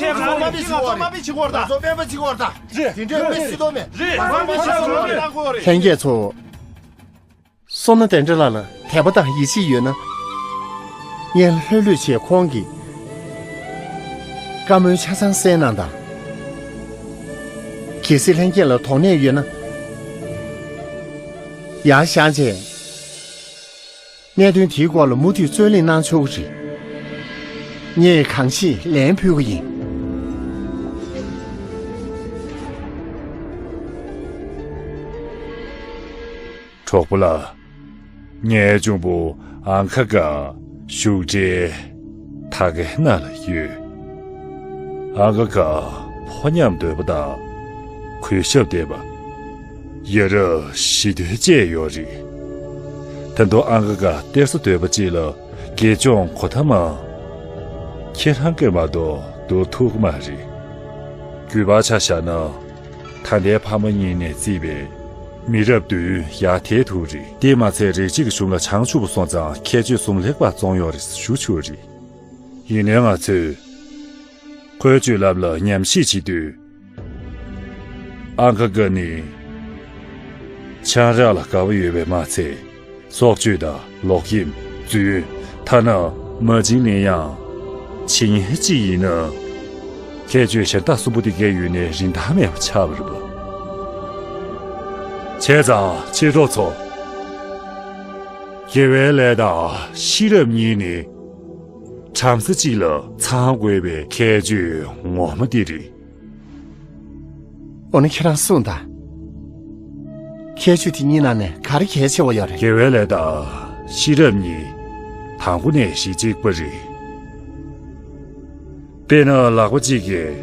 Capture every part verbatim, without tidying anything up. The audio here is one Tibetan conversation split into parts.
ཁྱེད་རང་ཚོ་མ་པི་ཆི་གོ་ར། ང་ཚོ་མ་པི་ཆི་གོ་ར་ད། ང་ཚོ་མ་པི་ཆི་གོ་ར་ད། རེད། དེ་འདྲའི་མི་སྲིད་དོ་མེད། རེད། མ་པི་ཆི་གོ་ར་ད། ལྷན་རྒྱས་ཚོ། བསོད་ནམས་དོན་གྲུབ་ལགས་ལ་དད་པ་དང་ཡིད་ཆེས་ཡོད་ན། ངས་ལྷོད་ལྷོད་བྱས་ཁོང་གི་བཀའ་མོལ་ཆ་ཚང་གསན་གནང་དང་། གལ་སྲིད་ལྷན་རྒྱས་ལ་དོགས་གནས་ཡོད་ན། ཡར་བཞེངས་བྱས། གནད་དོན་དེའི་སྐོར་ལ་མུ་མཐུད་རྩོད་གླེང་གནང་ཆོག་གི་རེད། ངས་གང་ཤེས་ལན་ཕུལ་གྱི་ཡིན། གྲོགས་པོ་ལགས། ངའི་གཅུང་པོ་ཨང་ཁ་ག་བཞུགས་གྲལ་ད་གའི་ནང་ལ་ཡོད། ཨང་ཁ་ག་ཕོ་ཉམས་དོད་པ་དང་གུས་ཞབས་ལྡན་པ། ཡ་རབས་ཞི་དུལ་བཅས་ཡོད་རེད། ད་དུང་ཨང་ཁ་ག་གཏེར་སྲོག་དོད་པ་གཅིག་ལ་དགེ་སྦྱོང་གོ་ཐ་མ་ཁྱེད་རང་གིས་མ་གཏོགས་བསྡུར་ཐུབ་ཀྱི་མ་རེད། རྒྱུད་པ་ཆ་བཞག་ན། ད་ལྟའི་ཕ་མ་གཉིས་ནས་བརྩིས་པའི་མི་རབས་བདུན་ཡར་དེད་ཐུབ་རེད། དེས་མ་ཚད་རིགས་གཅིག་གི་གཞུང་ལ་བྱང་ཆུབ་པ་སོང་ཙང་ཁྱད་ཆོས་གསུམ་ལེགས་པར་བཙོང་ཡོད་རེད་ཞུ་ཆོག་རེད། ཡིན་ནའི་ང་ཚོས་ཁོའི་སྤྱོད་ལམ་ལ་ཉམས་ཞིབ་བྱེད་དུས། ཨང་ཁ་ག་ནི་ཆང་རག་ལ་དགའ་བ་ཡོད་པས་མ་ཚད། སྲོག་གཅོད་དང་ལོག་གཡེམ། རྫུན། ཐ་ན་མ་བྱིན་ལེན་ཡང་བྱེད་མཁན་གཅིག་ཡིན་ན། ཁྱད་ཆོས་གཞན་དག་གསུམ་པོ་དེ་གས་ཡོད་ནའི་རིན་ཐང་མེད་པ་ཆགས་པ་རེད་པ། བྱས་ཙང་མཆེད་གྲོགས་ཚོ། དགེ་བའི་ལས་དང་ཤེས་རབ་གཉིས་ནི་བྲམ་ཟེ་གཅིག་ལ་ཚང་དགོས་པའི་ཁྱད་ཆོས་ངོ་མ་དེ་རེད། འོ་ན་ཁྱེད་རང་གསུངས་དང་། ཁྱད་ཆོས་དེ་གཉིས་ནང་ནས་ག་རེ་གལ་ཆེ་བ་ཡོད་རེད། དགེ་བའི་ལས་དང་ཤེས་རབ་གཉིས་དང་པོ་ནས་གཞི་གཅིག་པ་རེད། དཔེར་ན་ལག་པ་གཅིག་གིས་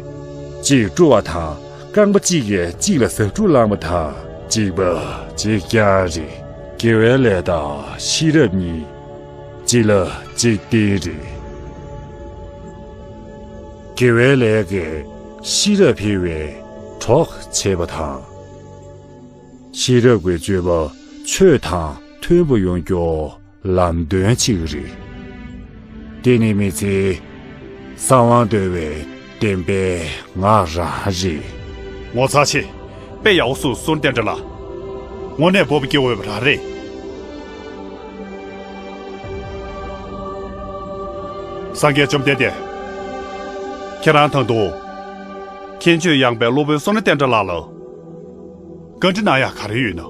གཅིག་བཀྲུ་བ་དང་རྐང་པ་གཅིག་གིས་གཅིག་ལ་ཟ་འཕྲུག་བསླངས་པ་དང་གཅིག་པ་གཅིག་རྐྱང་རེད། དགེ་བའི་ལས་དང་ཤེས་རབ་གཉིས་གཅིག་ལ་གཅིག་བརྟེན་རེད། དགེ་བའི་ལས་ཀྱིས་ཤེས་རབ་འཕེལ་བའི་གྲོགས་བྱེད་པ་དང་། ཤེས་རབ་ཀྱི་སྤྱོད་པ་ཆོས་དང་མཐུན་པོ་ཡོང་རྒྱུ་ལམ་སྟོན་གཅིག་རེད། དེ་ནི་མི་ཚེའི་གསང་བ་འདུལ་བའི་བདེན་པའི་ངག་རང་རེད། ངོ་མཚར་ཆེ། དཔེ་ཡག་པོ་གསུངས་སོང་བསྟན་དགྲ་ལགས། དངོས་གནས་སྤོབས་པ་སྐྱེ་འོས་པ་རང་རེད། སངས་རྒྱས་བཅོམ་ལྡན་འདས། ཁྱེད་རང་དང་དུ། མཁྱེན་དཔྱོད་ཡངས་པའི་སློབ་དཔོན་བསོད་ནམས་བསྟན་དགྲ་ལགས་ལ། བཀའ་འདྲི་གནང་ཡག་ག་རེ་ཡོད་ན།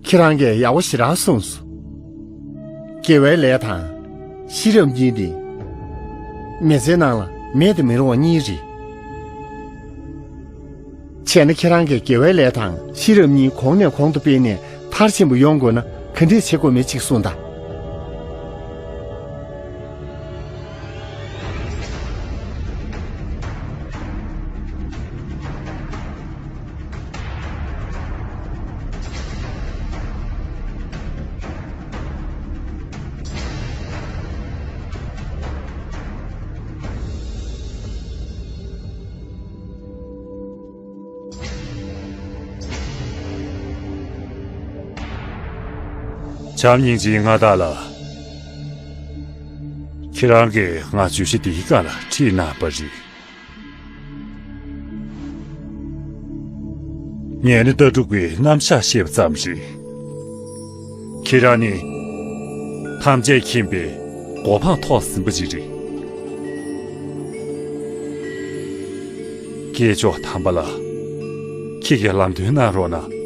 ཁྱེད་རང་གིས་ཡག་པོ་ཞེ་དྲག་གསུངས་སོང་། དགེ་བའི་ལས་དང་། ཤེས་རབ་གཉིས་ནི། མི་ཚེའི་ནང་ལ་མེད་དུ་མི་རུང་བ་གཉིས་རེད། བྱས་ན་ཁྱེད་རང་གིས་དགེ་བའི་ལས་དང་ཤེས་རབ་གཉིས་གོང་ནས་གོང་དུ་སྤེལ་ནས་མཐར་ཕྱིན་པ་ཡོང་དགོས་ན་ག་འདྲས་བྱེད་དགོས་མེད་ཅིག་གསུངས་དང་། བྱམས་སྙིང་རྗེའི་མངའ་བདག་ལགས། ཁྱེད་རང་གིས་ང་བརྗོད་གཞི་འདིའི་སྒང་ལ་ཁྲིད་གནང་བ་རེད། ངས་ནི་ལྟ་གྲུབ་ཀྱི་རྣམ་གཞག་བཤད་པ་ཙམ་རེད། ཁྱེད་རང་ནི་ཐམས་ཅད་མཁྱེན་པའི་གོ་འཕང་ཐོབ་ཟིན་པ་ཅིག་རེད། སྐྱེས་མཆོག་དམ་པ་ལགས། ཁྱེད་ཀྱིས་ལམ་སྟོན་གནང་རོགས་གནང་།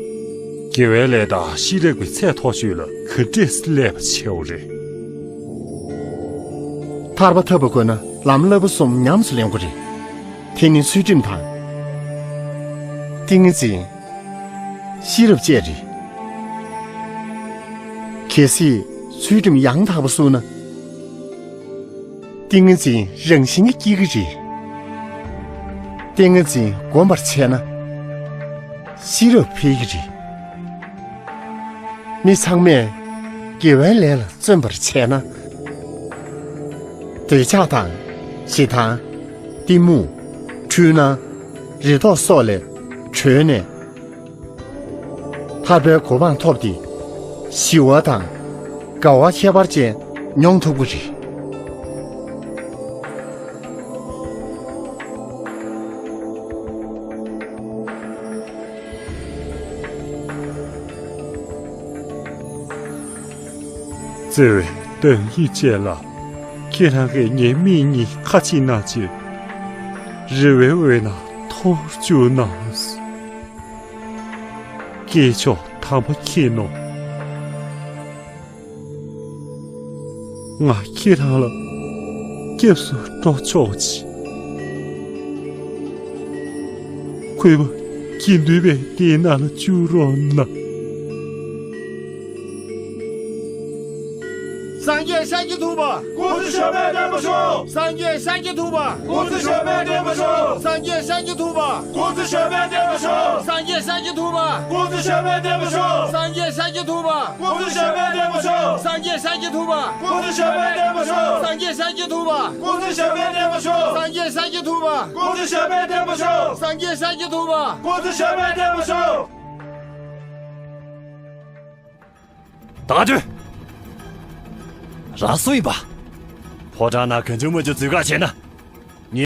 དགེ་བའི་ལས་དང་ཤེས་རབ་ཀྱི་ཚད་མཐོ་ཤོས་ལ་ག་འདྲས་སླེབས་པ་བྱེད་དགོས་རེད། ཐར་པ་ཐོབ་པ་དགོས་ན་ལམ་བསླབ་པ་གསུམ་ཉམས་སུ་ལེན་དགོས་རེད། དེ་ནི་ཚུལ་ཁྲིམས་དང་། ཏིང་ངེ་འཛིན། ཤེས་རབ་བཅས་རེད། གལ་སྲིད་ཚུལ་ཁྲིམས་ཡང་དག་པ་བསྲུངས་ན། ཏིང་ངེ་འཛིན་རང་བཞིན་གྱིས་སྐྱེ་གི་རེད། ཏིང་ངེ་འཛིན་སྒོམ་པར་བྱས་ན། ཤེས་རབ་འཕེལ་གྱི་རེད། མི་ཚང་མས་དགེ་བའི་ལས་ལ་བརྩོན་པར་བྱས་ན། འདོད་ཆགས་དང་། ཞེ་སྡང་། གཏི་མུག་འཁྲུལ་སྣང་། རེ་དོགས་སོགས་ལས་གྲོལ་ནས། ཐར་པའི་གོ་འཕང་ཐོབ་སྟེ། ཞི་བ་དང་། དགའ་བ་ཁྱད་པར་ཅན་མྱོང་ཐུབ་ཀྱི་རེད། བརྩེ་བའི་དོན་ཡིད་བཅས་ལ། ཁྱེད་རང་གིས་ངའི་མིག་གཉིས་ཁ་ཕྱེ་གནང་བྱས། རེ་བའི་འོད་སྣང་འཐོར་བཅུག་གནང་། སྐྱེས་མཆོག་དམ་པ་མཁྱེན་ནོ། ང་ཁྱེད་རང་ལ་སྐྱབས་སུ་འགྲོ་ཆོག་ཅིག། གུས་པ་དགེ་འདུན་པའི་སྡེའི་ནང་ལ་བཅུག་རོགས་གནང་། སངས་རྒྱས་ཤཱཀྱ་ཐུབ་པ། སྐུ་ཚེ་ཞབས་པད་བརྟན་པར་ཤོག། སངས་རྒྱས་ཤཱཀྱ་ཐུབ་པ། སྐུ་ཚེ་ཞབས་པད་བརྟན་པར་ཤོག། སངས་རྒྱས་ཤཱཀྱ་ཐུབ་པ། སྐུ་ཚེ་ཞབས་པད་བརྟན་པར་ཤོག། སངས་རྒྱས་ཤཱཀྱ་ཐུབ་པ། སྐུ་ཚེ་ཞབས་པད་བརྟན་པར་ཤོག། སངས་རྒྱས་ཤཱཀྱ་ཐུབ་པ། སྐུ་ཚེ་ཞབས་པད་བརྟན་པར་ཤོག། སངས་རྒྱས་ཤཱཀྱ་ཐུབ་པ། སྐུ་ཚེ་ཞབས་པད་བརྟན་པར་ཤོག། སངས་རྒྱས་ཤཱཀྱ་ཐུབ་པ། སྐུ་ཚེ་ཞབས་པད་བརྟན་པར་ཤོག། སངས་རྒྱས་ཤཱཀྱ་ཐུབ་པ། སྐུ་ཚེ་ཞབས་པད་བརྟན་པར་ཤོག། སངས་རྒྱས་ཤཱཀྱ་ཐུབ་པ། སྐུ་ཚེ་ཞབས་པད་བརྟན་པར་ཤོག། ད་དུས། རང་སུ་ཡིན་པ། ཕོ་བྲང་ནང་གང་བྱུང་མང་བྱུང་འཛུལ་ག་བྱས་ན།